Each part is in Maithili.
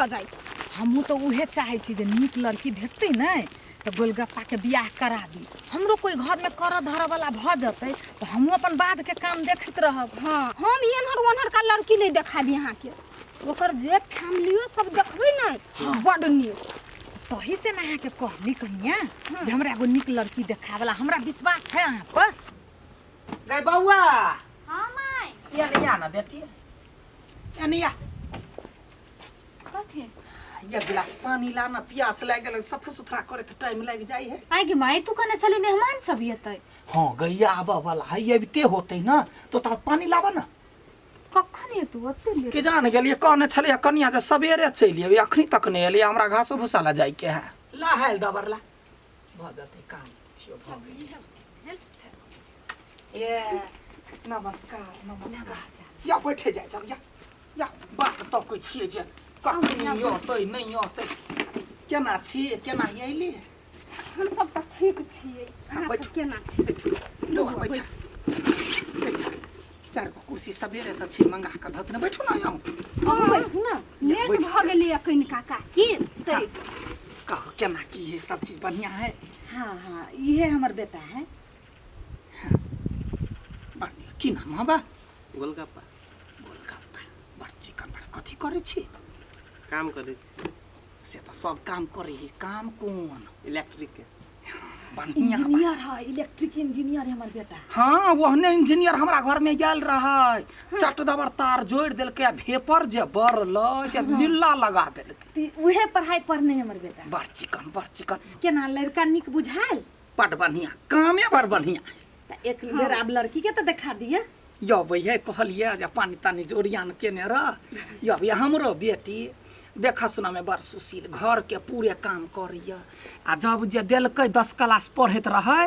भऽ जाय। हमहूँ तऽ उहे चाहै छी जे नीक लड़की भेटतै ने तऽ गोलगप्पाके बियाह करा दी। हमरो कोइ घरमे करऽ धरऽ वाला भऽ जेतै तऽ हमहूँ अपन बाधके काम देखैत रहब। हँ, हम एन्हर ओन्हर का लड़की नहि देखाबी अहाँके, ओकर जे फैमिलियो सब देखबै ने बड नीक। तही से ने अहाँके कहली कनिया जे हमरा एगो नीक लड़की देखावला, हमरा विश्वास है अहाँ पर। गै बौआ। हाँ माय। या नहीं आना बेटी, या नहीं आ। कथी? ये गिलास पानी लाना, प्यास लागि गेल, सफे सुथरा करे तो टाइम लागि जाइ है। आइ गे माय, तू कहने छली मेहमान सब एतै। हाँ गैया आबऽ वाला है, अबिते होतै ना तो तब पानी लाबऽ ना। कखन एतौ ओते लेट? के जान गेलियै, कहने छलियै कनिया जे सवेरे चलि अयबै, अखनी तक नहि एलियै, हमरा घासो भूसा लए जाइके है। ला हाल दबर ला भऽ जेतै काम। छियो भऽ गेल। ए नमस्कार नमस्कार, या बैठे जाइ जाउ, या या बात तकै छियै जे कखनी अतै नहि अतै। केना छी, केना अयली? हम सब तऽ ठीक छियै, अहाँ सब बैठू। केना छी? बैठू बौआ, बैठ बैठ। चारि गो कुर्सी सवेरे से छी मंगा कऽ धऽ देने, बैठू ने यौ। अहूँ बैसू ने। लेट बैठ। भऽ गेलै कनि काका की तै। कहू केना की है, सब चीज बढ़िया है? हाँ हाँ, इहे हमर बेटा है। बढ़िया। की नाम है बा? गोलगप्पा। गोलगप्पा, बड़ चिकन बड़। कथी करै छी? काम करै छी। से तऽ सब काम करै है, काम कोन? इलेक्ट्रिक के। बढ़िया बा। इंजीनियर है, इलेक्ट्रिक इंजीनियर है हमर बेटा। हाँ ओहने इंजीनियर हमरा घर में आयल रहै, चट दबर तार जोड़ि देलकै आ भेपर जे बरलै से लीला लगा देलकै। ती उहे पढ़ाई पढ़ने है हमर बेटा। बड़ चिकन बड़ चिकन। केना लड़का नीक बुझायल? बड़ बढ़िया, कामे बड़ बढ़िया। तऽ एक बेर आब लड़की के तऽ देखा दिअ। यौ भैया कहलियै जे पानि तानि जे ओरियान केने रह। यौ भैया हमरो बेटी देखऽ सुनऽमे बड़ सुशील, घरके पूरे काम करैए। आ जब जे देलकै 10 क्लास पढ़ैत रहै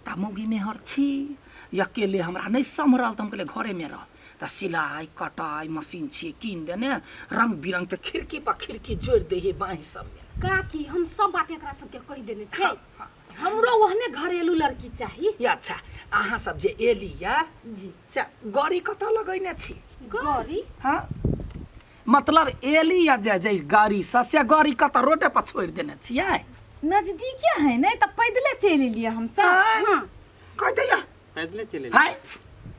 तऽ मौगी मेहर छी, अकेले हमरा नहि सम्हरल, तऽ हम कहलियै घरेमे रह। तऽ सिलाइ कटाइ मशीन छियै कीन देने, रङ्ग बिरङ्गके खिड़की पर खिड़की जोड़ि दै हइ बाँहि सबमे। काकी हम सब बात एकरा सबके कहि देने छियै। हमरो ओहने घरेलू लड़की चाही। ये अच्छा, अहाँ सब जे एली या जी से गाड़ी कतऽ लगैने छी? गाड़ी? हाँ मतलब एली या जे जे गाड़ी से से गाड़ी कतऽ रोडे पर छोड़ि देने छियै? नजदीके है ने तऽ पैदले चलि एलियै हमसब। आँय? हाँ। कहि दैया। पैदले चलि हाय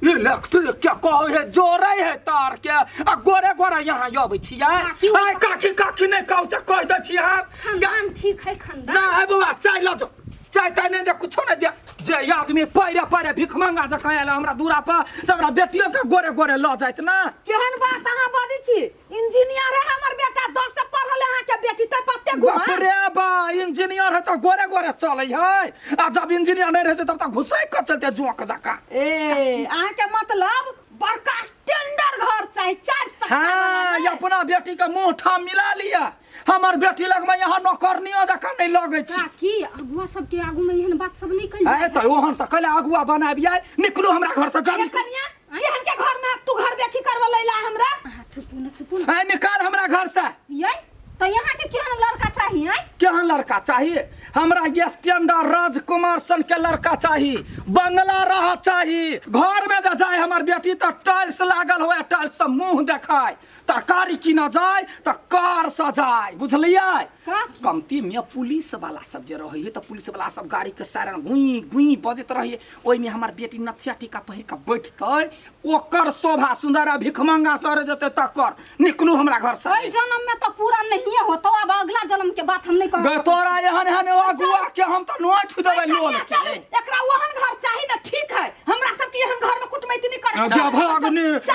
इलेक्ट्रिक के कहै है जोड़ै है तार के आ गोरे गोरे यहाँ अबै छियै। काकी, ओ- आय काकी काकी नहि कहू से कहि दै छी हम। खानदान ठीक है खानदान। ना है बौआ, चाय लऽ जाओ, चाय ताय नहि दे, कुछो नहि दे। जे आदमी पैरे पैरे भीख मंगा जकाँ आयल हमरा दूरा पर से हमरा बेटियो के गोरे गोरे लऽ जाइत ना। केहन बात अहाँ बजै छी? इंजीनियर है हमर बेटा, 10 से पढ़ल है अहाँके बेटी, तै पत्ते घुमा। बाप रे बा, इंजीनियर है तऽ गोरे गोरे चलै है, आ जब इंजीनियर नहि रहतै तब तऽ घुसैक कऽ चलतै जोंक जकाँ। ए अहाँके मतलब बड़का स्टैंडर्ड घर चाही, 4 चक्का हाँ, वाला ये नहि? अपना बेटी के मुंह ठाम मिला लिया, हमर बेटी लग में यहाँ नौकरनियो जकाँ नहि लगै छी। काकी अगुआ सबके आगू में एहन बात सब नहि कहि। ए तऽ ओहन से कैला अगुआ बनाबियै? निकलू हमरा घर से, जा अरे निकलू। कनिया, केहन के घर में तू घर देखी करवा लैला हमरा? अहाँ चुपू न, चुपू न। ए निकाल हमरा घर से। ये तो यहाँ के केहन लड़का चाहिए? आँय? केहन लड़का चाहिए हमरा? स्टैंडर्ड राजकुमार सन के लड़का चाही, बंगला रह चाही, घर में जे जाए हमर बेटी तऽ टाइल्स लागल हुए, टाइल्स से मुंह देखाय, तरकारी कीनऽ जाय तऽ कार सजाय, बुझलियै? काकी। कमती में पुलिस वाला सब जे रहै है तऽ पुलिस वाला सब गाड़ी के सायरन गुई गुई बजैत रहै, ओहिमे हमर बेटी नथिया टीका पहिर कऽ बैठतै, ओकर शोभा सुंदर आ भिखमंगा सर जेतै तकर। निकलू हमरा घर से। एहि जन्म में तो पूरा नहीं होतो, अब अगला जन्म के बात हम नहीं कहब। गे तोरा एहन एहन अगुआ के हम तऽ नोच देबै लोल के। चलू, एकरा ओहन घर चाही ना, ठीक है, हमरा सबके एहन घर में कुटमैती नहीं करे। जे भाग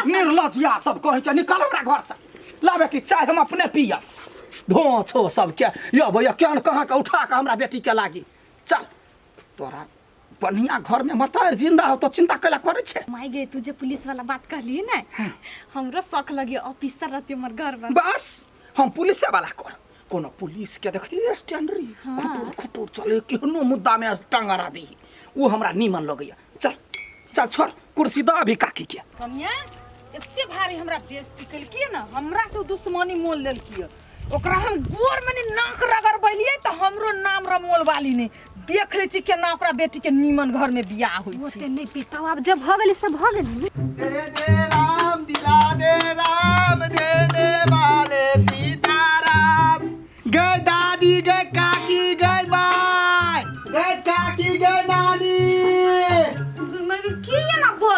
निर्लज्जिया सब कहि के निकल हमरा घर से। ला बेटी चाय हम अपने पियब। धो छो सबके यो भैया केहन कहाँ के उठा के हमरा बेटी के लागी। चल तोरा बढ़िया घर में मतार जिंदा हो तो चिंता कैला करे छे। माय गे, तू जे पुलिस वाला बात कहली ने, हमरो शौक लगी ऑफिसर रहती हमर घर में। बस हम पुलिसे वाला कर, कोनो पुलिस के देखती स्टैंडरी खुटुर खुटुर चले, केहनो मुद्दा में टंगरा दी, वो हमरा नीमन लगैया। चल चल छोड़ कुर्सी द अभी काकी के। कनिया एते भारी हमरा बेइज्जती केलकी ने, हमरा से दुश्मनी मोल लेलकी, ओकरा हम गोर में नाक रगड़बैलियै तऽ हमरो नाम रमोल वाली नहीं। देख लै छी केना ओकरा बेटी के नीमन घर में बियाह होइ छै। ओते नहीं पीता, आब जब भऽ गेलै से भऽ गेलै। दे दे राम दिला दे राम देने वाले सीताराम।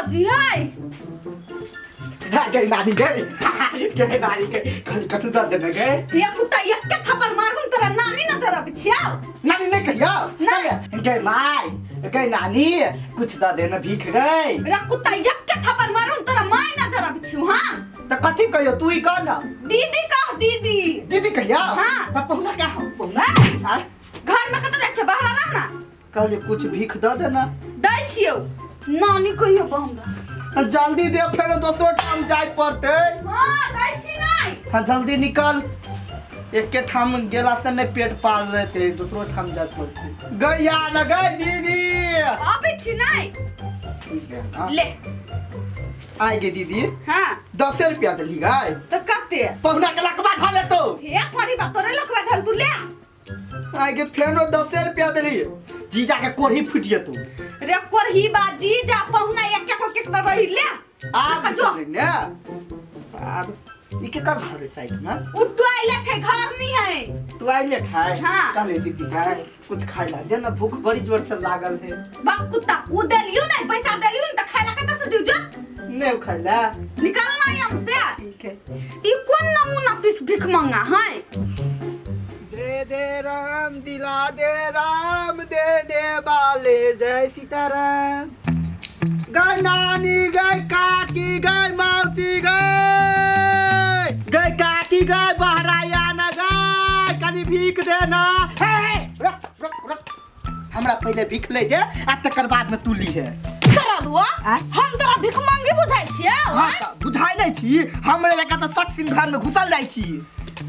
भौजी है गई नानी गई गई नानी गई कल कथू दर्द देने गए ये कुत्ता एक के थप्पड़ मारबन तोरा नानी न तोरा छियाओ नानी नहीं कहियो नहीं। गई माई गई नानी कुछ दे देना भीख गई रे कुत्ता एक के थप्पड़ मारबन तोरा माई न तोरा छियो हां तो कथी कहियो तू ही कह ना दीदी कह दीदी दीदी कहियो हाँ। तब पहुना क्या हो पहुना हाँ? घर में कत जाइ छै बाहर रह ना कहलिए कुछ भीख दे देना दै छियो नानी कहियो बा हमरा जल्दी दे फेरो दोसरो ठाम जाय पड़ते हां दै छी नहीं हाँ जल्दी निकल एके ठाम गेला से नहीं पेट पाल रहे थे दूसरो ठाम जाय पड़ते गैया न गई दीदी अबे छी नहीं ठीक है हाँ। ले आए गे दीदी हां 10 रुपया देली गाय तो कते पहुना के लकवा खा ले तो हे परी बा तोरे लकवा धल तू ले आए गे फेनो 10 रुपया देली जीजा के कोढ़ी फूट जेतौ रे कोरही बा जीजा पहुना एक को के रही ले आ जो ने आब ई के कर घर साइड में उ टॉयलेट है घर नहीं है टॉयलेट है हाँ। कहले दीदी गाय कुछ खाए ला दे ना भूख बड़ी जोर से लागल है बा कुत्ता उ देलियो नहीं पैसा देलियो न त खाए ला कत से दिउ जो नहीं खाए ला निकलना ही हमसे ठीक है ई कोन नमूना पीस भीख मंगा है दे दे राम दिला दे राम देने वाले जय सीताराम गए नानी गए काकी गए मौसी गए गए काकी गए बहराया न गए कनी भीख देना हे हे, रुक रुक रुक हमरा पहले भीख ले दे आ तकर बाद में तू ली है सारा दुआ हम तोरा भीख मांगी बुझाइ छियै हाँ त बुझाइ नहीं छी हमरे जकाँ तऽ सट सिंह घर में घुसल जाइ छी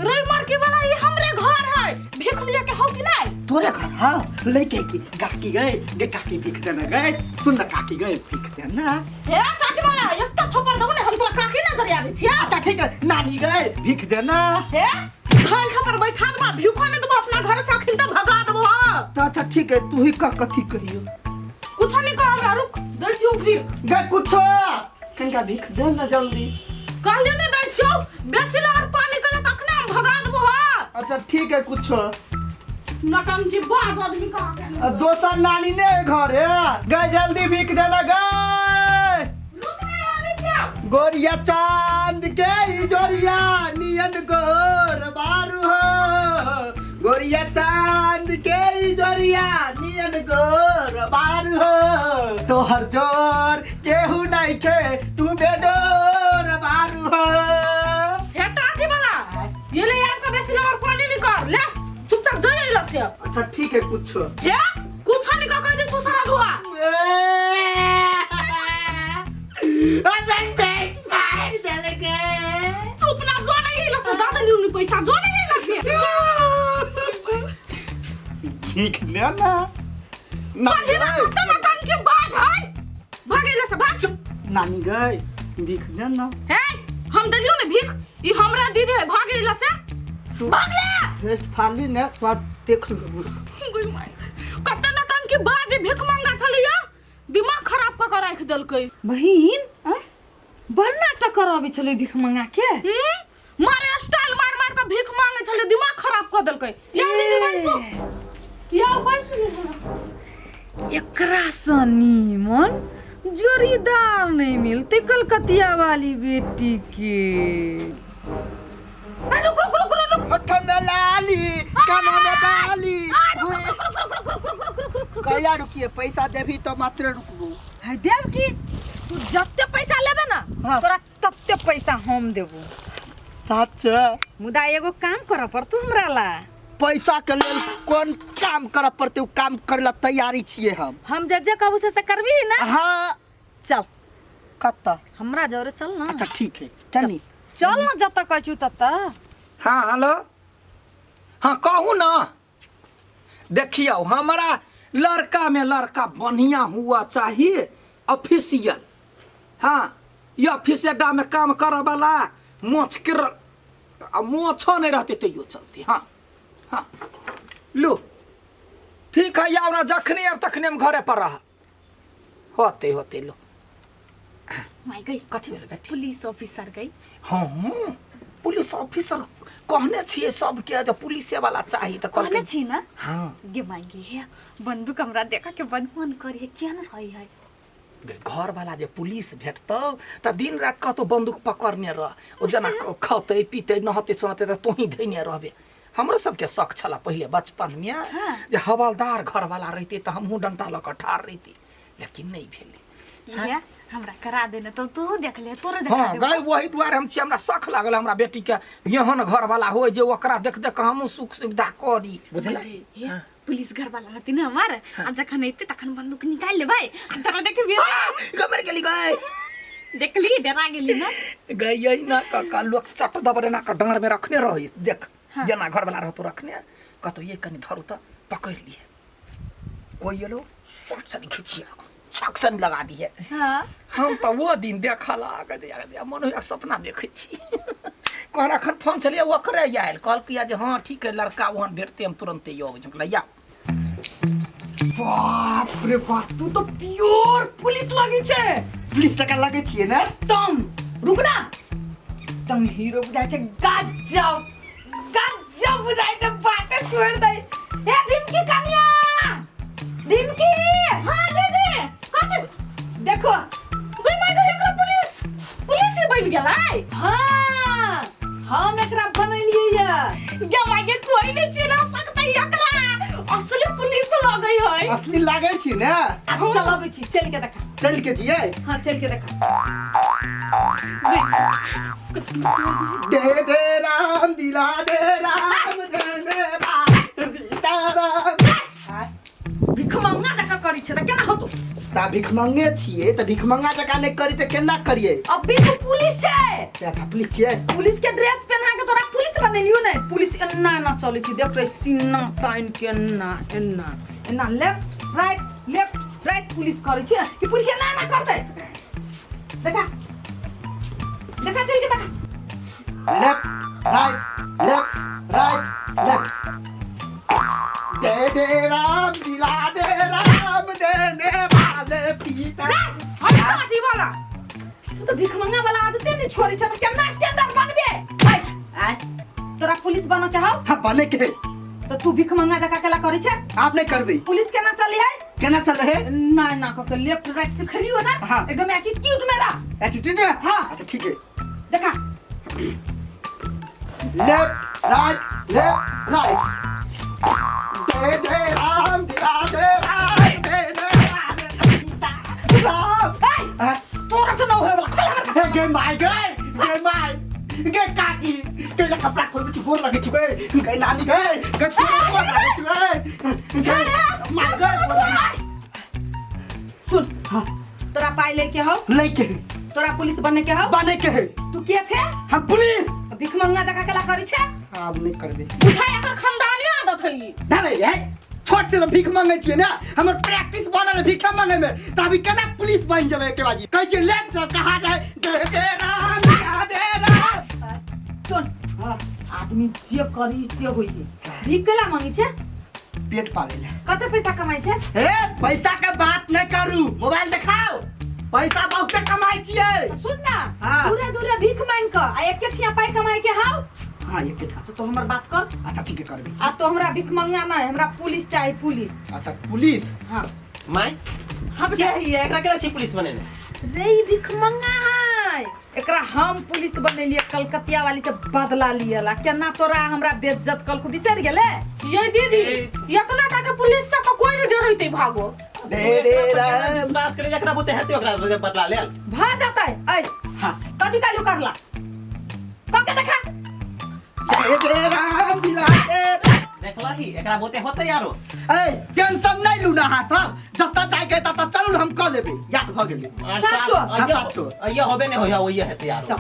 रे मरकी वाला ई हमरे घर है भीख लिया के हो कि नहीं तोरे घर हाँ लेके की काकी गए गे काकी भीख देना गए सुन ना काकी गए भीख देना हे काकी वाला एकटा थप्पड़ देबो ने हम तोरा काकी नजर आबै छियै अच्छा ठीक है नानी गए भीख देना हे घर थप्पड़ बैठा देबा भीखो नहीं देबो अपना घर से अखिन त भगा देबो हाँ। तो अच्छा ठीक है तू ही कह कथी कहियो कुछ नहीं कह हमरा रुक दै छियौ भीख गए कुछो कनिका भीख दे ना जल्दी कहलियो नहीं दै छियौ बेसी लगर पानी कले तखने हम भगा देबो हाँ। अच्छा ठीक है कुछो नटंकी बाज आदमी कहाँ के आ, दोसर नानी ने घर है गए जल्दी भीख देना गए रुक नहीं आबै छियौ गोरिया चांद के जोरिया नियन गोर बारू हो गोरिया चांद के जोरिया नियन गोर बारू हो तोहर जोर केहू नहीं के तू बेजोर बारू हो हे टाठी वाला ये ले आपका बेसी लगर पानी निकाल ले चुपचाप जो ले से अच्छा ठीक है कुछ हे कुछ नहीं कह दे छो सारा धुआ चुप ना जो नहीं ले से दादा लिउ नहीं पैसा जो नहीं ले से ठीक ले ना पढ़ी बा कुत्ता ना टंग के बाज है भागे ले से भाग चुप नानी गए भीख दे ना हे हम देलियो ने भीख ई हमरा दीदी है भागे ले से भाग ले फेस फाड़ली ने तो देख लू गई माय कते ना टंग के बाज भीख मांगा छलिया दिमाग खराब क के राख देलकै बहिन बड़ नाटक करबै छलै भीख मंगा के मारे स्टाइल मार मार के भीख मांगे छलै दिमाग खराब क देलकै या दीदी बैसू या बैसू एकरा सँ नीमन जोड़ीदार नहीं मिलते कलकतिया वाली बेटी के रुक रुक रुक रुक रुक होठ में लाली कान में बाली कैला रुकिए पैसा देबी तो मात्र रुकबो है देव की तू जते पैसा लेबे ना हाँ। तोरा तते पैसा हम देबो सच मुदा एगो काम करऽ पड़तौ हमरा ला पैसा के लेल कोन काम करऽ पड़तै उ काम करे ला तैयारी छियै हम हम जे जे कहबो से से करबी ना हाँ चल कत्ता हमरा जरे चल ना अच्छा ठीक है चली चल ना जतऽ कहै छु ततऽ हाँ हेलो हाँ कहू ना देखियौ हमारा लड़का में लड़का बढ़िया हुआ चाहिए ऑफिशियल हाँ ये ऑफिस अड्डा में काम करे वाला मोछ के आ मोछो नहीं रहते तैयो चलते हाँ हाँ लू ठीक है आओ ना जखनी अब तखनी हम घरे पर रह होते होते लो माय गई कथी भेल बेटी पुलिस ऑफिसर गई हाँ पुलिस ऑफिसर कहने छियै सबके जे पुलिसे वाला चाही तऽ कहने कहलकै छी ना हाँ गे माय गे हे बंदूक हमरा देखा के बड़ मन करे किया न रही है घर वाला जे पुलिस भेटतौ तऽ दिन राति कहतौ बंदूक पकड़ने रह, ओ जेना खौतै पीतै नहतै सोनतै तऽ तोही धैने रहबे। हमरो सबके शक छला पहिले बचपन में जे हवलदार घर वाला रहितै तऽ हमहूँ डंटा लऽ कऽ ठाढ़ रहिती, लेकिन नहि भेलै। इहे हमरा करा देने तो तू देख ले, तोरे देखा हाँ देबो। गए वही दुआरे हम छी, हमरा शक लागल हमरा बेटी के एहन घर वाला होय जे ओकरा देख देख के हमहूँ सुख सुविधा करी, बुझलै? हे, पुलिस घर वाला रहती ना हमार, आ जखन अइते तखन बंदूक निकाल लेबै आ तोरा देखबे। गमर गेली गए, देखली डरा गेली ना गई? यही ना कका लोग चट दबरे ना का डाँड़ में रखने रही, देख जेना घर वाला रहतो रखने, कहतो ये कनी धरू तऽ पकड़ लिए, कोई एलो शॉर्ट सन खिचिया छक सन लगा दिए। हाँ हम तऽ वो दिन देखऽ लाग मन होइया सपना देखै छी। कहल अखन फोन छलियै ओकरे आयल, कहलकै जे हाँ ठीक है लड़का ओहन भेटतै हम तुरन्ते अबै छी। हम कहलियै या बाप रे बाप, तू तो प्योर पुलिस लगे छे। पुलिस जकाँ लगै छियै ने? तम रुक ना, तम हीरो बुझाइ छै, गजब गजब बुझाइ छै, बाते छोड़ दे। ए ढिमकी कनिया, ढिमकी। हाँ दीदी, कथी देखो गई माय गई, एकरा पुलिस पुलिस ही बन गेलै। हाँ हम एकरा बनेलियै या। गे माय गे, कोई नहीं चिन्ह सकतै एकरा, असली पुलिस लगै है। असली लागै छी ने? चल अबै छी, चल के देखा। चल के जियै? हाँ चल के देखा। दे दे राम दिला दे राम देने सीताराम। भिखमंगा जकाँ करै छै तऽ केना होतो? ता भिखमंगे छियै तऽ भिखमंगा जकाँ नहि करी तऽ केना करियै? अभी तो पुलिस छै। अच्छा पुलिस छियै? पुलिस के ड्रेस पहना के तोरा पुलिस बनेलियो ने। पुलिस एना एना चलै छै, देख रे सीना तानि के एना एना एना लेफ्ट राइट पुलिस करै छै ने, कि पुलिस एना एना करतै? देखा देखा चल के देखा। Left right left right left. दे दे राम दिला दे राम देने वाले सीता। हम काठी वाला तू तो भिखमंगा वाला आदते नहीं छोड़ै छै, तऽ केना स्टैंडर्ड बनबे? आय तोरा पुलिस बन के हौ? हाँ बने के। तो तू भिखमंगा जकाँ केला करै छै? आप नहीं करबे। पुलिस केना चली है? केना चले है? ना ना कह के लेफ्ट राइट से खेलियो ना। हाँ। एकदम एटीट्यूड में रह। एटीट्यूड में? हाँ। अच्छा ठीक है देखा। Left right left right. दे दे राम दिला दे राम दे दे राम राम। ए तोरा से न होय वाला, खोल हमर। हे गे my गे, गे my गे काकी के ले कपड़ा खोल छु, गोर लगे छु गे, गे नानी गे, गे गोर लगे छु गे, गे my गे। सुन, तोरा पाई लेके हौ? लेके। तोरा पुलिस बने के हौ? बने के है। तू के छे? हम पुलिस। भिखमंगा जकाँ केला करै छे? आब नहीं करबे। बुझाइ एकर खानदानी आदत है। धरे है, छोट से तो भीख मांगे छियै ना, हमर प्रैक्टिस बनल है भीख मांगे में, त अभी केना पुलिस बन जेबै? के बाजी कहै छियै लेफ्ट कहा जाए, दे दे राम दिला दे राम। सुन, आदमी जे करी से होई है। भीख केला मांगे छे? पेट पाले ला। कते पैसा कमाई छे? ए पैसा के बात नहीं करू, मोबाइल देखाओ, पैसा बहुत कमाई छियै। सुन ना, हाँ। दूरे दूरे भीख मांग के आ एक ठिया पाई कमाई के हाउ। हाँ एक ठा। तो हमर बात कर। अच्छा ठीक है करबी। अब तो हमरा भीख मंगा ना, हमरा पुलिस चाहिए, पुलिस। अच्छा पुलिस। हाँ my हाँ क्या ये एकरा केना छी पुलिस बनेने? रे ई भीख मंगा है, एकरा हम पुलिस बनेलिए कलकतिया वाली से बदला लियला। केना तोरा हमरा बेइज्जत कलकू बिसरि गेले? ये दीदी इतना टाका पुलिस सब कोई नहीं डरैते भागो। दे दे राम विश्वास करे एकरा बुते हेतै ओकरा बदला लेल भ जतै। ऐ हाँ कथि कालू करला? कके देखा। दे दे राम दिला दे। देखला की एकरा बुते होतै यारो। ए टेंशन नहीं लू ना हाथ सब, जत्ता जाय के तत्ता चलू हम क लेबे, याद भ गेलै। साचो। हाँ, साचो। अइयो होबे नहीं होया ओइयो हेतै यारो। चल।